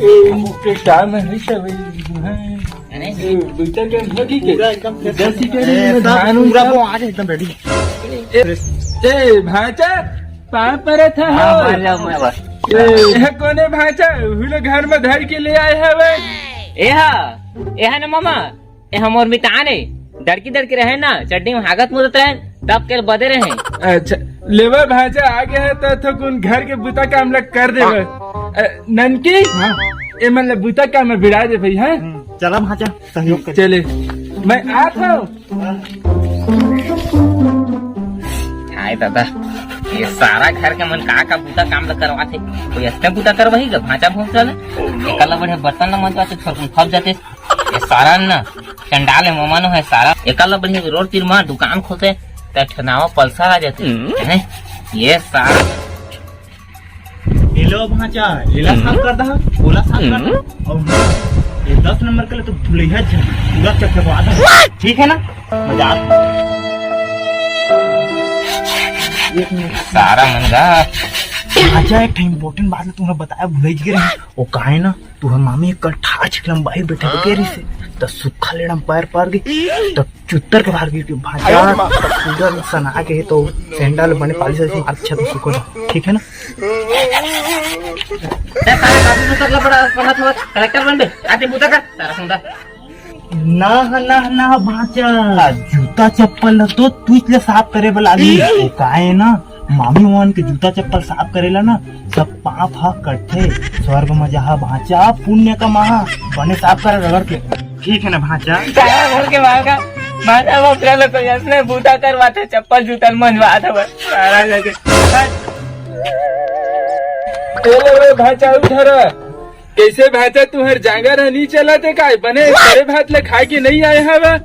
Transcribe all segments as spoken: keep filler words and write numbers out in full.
ए, PETA में है सब, ए, बुता के होगी के? पूरा एकदम fresh। दस ही के ए, में सब धान पूरा उनका वो आज एकदम ready। ए, ए, भांचा, पाँव परत हँव। हाँ, मान जाओ, मैं बस। ए, ए, कोने भांचा, हुलो घर में धर के ले आए हवे। ए हा, ए हा ना मामा, ए हमर मितान ए, दड़की दड़की रहे ना, चड्डी में हागत मुदत रहे, तब के बदे रहे। अच्छा, लेवा भांचा आगे है तो थोकुन घर के बुता काम लग कर देवे। अ, ननकी, हाँ। ए मन ले बुता काम में बिड़ा दे भाई, हाँ? हम्म, चला भांचा, सहयोग कर। चले, मैं आत हँव। हाय दादा, ये सारा घर के मन का का बुता काम ल करवाथे। कोई अतने बुता करवाही गा भांचा भोंसला ले? एकला बढ़िया बर्तन ल मंजवाथे, थोरकुन फब जाते। ये सारा न चंडाल हे, ममा नो हे सारा। एकला बढ़िया रोड तीर मा दुकान खोलते, त ठनावा पल्सर आ जाते। हम्म। हैं? ये सारा एलो भांचा, एला साफ कर दहा, ओला साफ कर दहा। अउ हाँ, ये दस नंबर के ले तो भुलैया झ-, पूरा चकचकवा दहा। ठीक है ना? मजाक। एक मिनट। सारा मन गा। भांचा, एक ठन important बात ल तुमला बताया भुलैच गे रहे। वो का हे ना, तुहर मामी एक कट्ठा छिकलम बाहिर बैठे के रहिसे, त सुक्खा लेड़ा म पैर पर गे, त चुत्तर के बाहर गिर के भांचा, अरे माँ। पूरा सना के तो सैंडल बने पालिश वालिश मार के छत में सुखो दो, ठीक है ना? ते सारे बाबू मुतक ला बड़ा बना था, कलेक्टर बन बे, आते बूता कर, सारा सुंदर। ना, ना, ना, भांचा, जूता चप्पल ल तो तुच ले साफ करे बर लागही। वो का हे ना, मामी मन के जूता चप्पल साफ करेला ना, सब पाप ह कटथे, स्वर्ग म जाहा भांचा, पुण्य कमाहा, बने साफ कर रगड़ के। ठीक है ना भांचा? सारा घर के बाहर का भांचा भोंसला ल कोई असने बूता करवाथे, चप्पल जूता ल मंजवात हवय। सारा घर के। ए ले रे भांचा, उठ रे। कइसे भांचा तुंहर जांगर ह नी चलत हे काय? बने बड़े भात ल खाय के नइ आय हवा?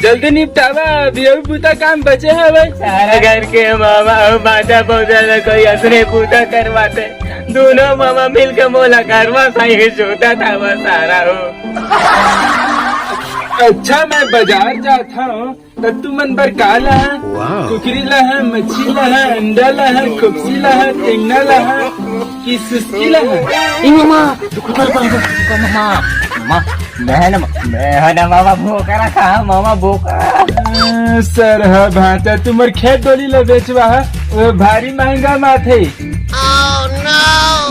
जल्दी निपटावा, अभी अउ बूता काम बचे हवय। सारा घर के मामा अउ भांचा भोंसला ल कोई असने बूता करवाथे। दूनों मामा मिलके मोला घरवा साही जोतत हवा सारा हो। अच्छा, मैं बाजार जात हंव, त तुमन बर का लाहंव? वाह। कुकरी लाहंव, मछली लाहंव, अंडा लाहंव, खोपसी लाहंव, टेंगना लाहंव, कि सुस्की लाहंव? ए मामा, रुको, रुको, रुको, रुको, मामा, मामा, मैं ना, मैं ना मामा बोकरा खाहूं, मामा बोकरा। अ, सरहा भांचा, तुमर खेत डोली ल बेचवा ह, वो भारी महंगा माथे।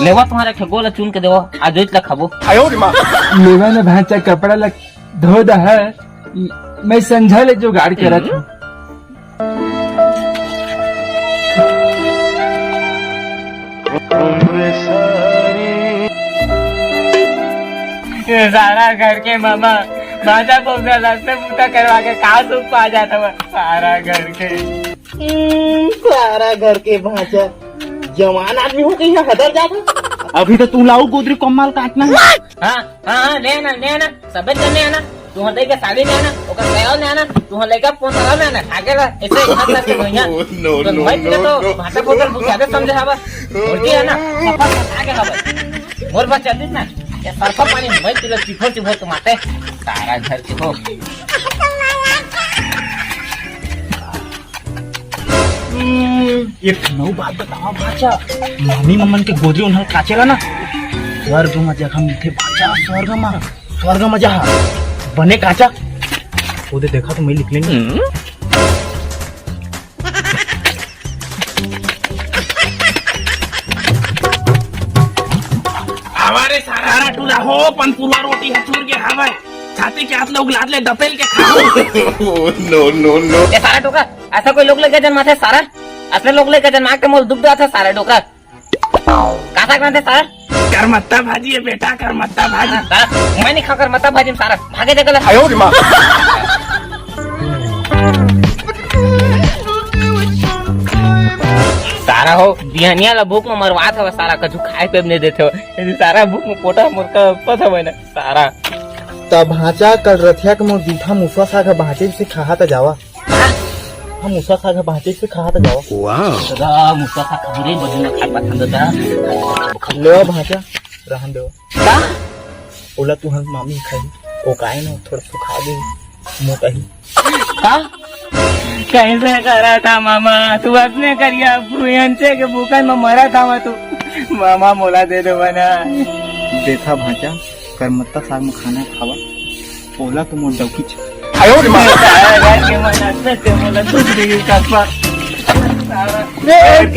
लेवा तुंहर एक ठो गोला चुन के देवा, आज जोत ल खाबो। लेवा ना भांचा, कपड़ा ल धो दहा, मैं संझा ले जुगाड़ करत हंव। ये सारा घर के मामा, भांचा भोंसला ल असने बूता करवा के का सुख पा जात हवय? सारा घर के। हम्म, सारा घर के भांचा, जवान आदमी हो के इहां हदर जात हे। अभी तो तुंहला अउ गोदरी कम्मा ल काटना हे। हां, हां, हां, ले आना, ले आना, सबे जने आना। तुंहर दाई के साड़ी ले आना, ओकर पैर ले आना, तुंहर लइका पोता ले आना, आगे ला, ऐसे हाथ लग के भैया। No, तो no, भाई, no, तो no। भांचा भोंसला ल बहुत ज्यादा समझे हवा। बोलती है ना, सफा खा के हवा। मोर बात चलती ना, ये सरफा पानी मैं तुला चिफोर चिफोर के मारते, सारा घर के हो। हम्म, एक ठन अउ बात बतावा भांचा, मामी मन के गोदरी उन्हल काचेला ना, स्वर्ग म जगह मिलथे भांचा, स्वर्ग म, स्वर्ग म जाहा, बने काचा, ओदे देखा तो मैं लिख लेंगे। हम्म। हमारे सारा टूरा हो, पनपुरवा रोटी ह चूर के खावे, छाती के हाथ ले उगलात ले डपेल के खावे। Oh, no, no, no। ए सारा टोका, अइसे कोई लोग लइका जनमाथे सारा? असने लोग लइका जनमा के मोला दुख देथे सारा डोकरा। का साग रांधे सारा? करमत्ता भाजी हे बेटा, करमत्ता भाजी। हाँ, सारा, मैं नइ खांव करमत्ता भाजी म सारा। भागे दे गला। आयो रे माँ। सारा हो, बिहनिया ला भूख म मरवात हवय सारा, कछु खाय पिये नइ देत हवय। यदि सारा भूख म पोटा मोर कपत हवय ना, सारा। त भांचा कल रथिया के मोर जूठा मुसवा साग ह भांचे से खाहा त जावा। हम मुसवा साग ह भांचे से खाहा त जावा। वाह। दादा, मुसवा साग खबरे बदन में खात बात हम दादा। लेवा भांचा, रहन देवा। का? ओला तुहर मामी खाही। ओ काय न थोड़ा सुखा दे, मोटा ही। का? कैसे करा था मामा? तू अपने करिया भूयंचे के भूखन में मरा था तू। मामा मोला दे दे बना। देखा भांचा, करमत्ता साग में खाना खावा, ओला तो मोर डौकी छ। ए,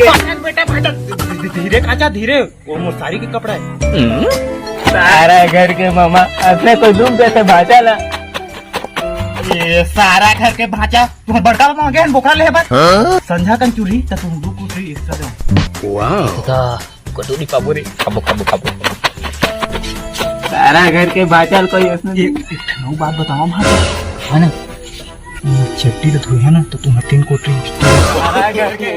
पकड़ बेटा, भांचा, धीरे काचा, धीरे, वो मोर सारी के कपड़ा है। सारा घर के मामा, अपने कोई दुख देते भांचा ला। ये सारा घर के भांचा, तुम्हार बड़का बाबा मांगे हन बोकरा ले बस। हाँ? संझा कन चुरी त तुम दू कुटी एक्स्ट्रा दो। वाह। कटोरी पाबो रे, खाबो, खाबो, खाबो। सारा घर के भांचा ल कोई ऐसने ये एक ठन बात बतावा भांचा, है ना? चट्टी तो धोई है ना, तो तुम्हार तीन कोटी। सारा घर के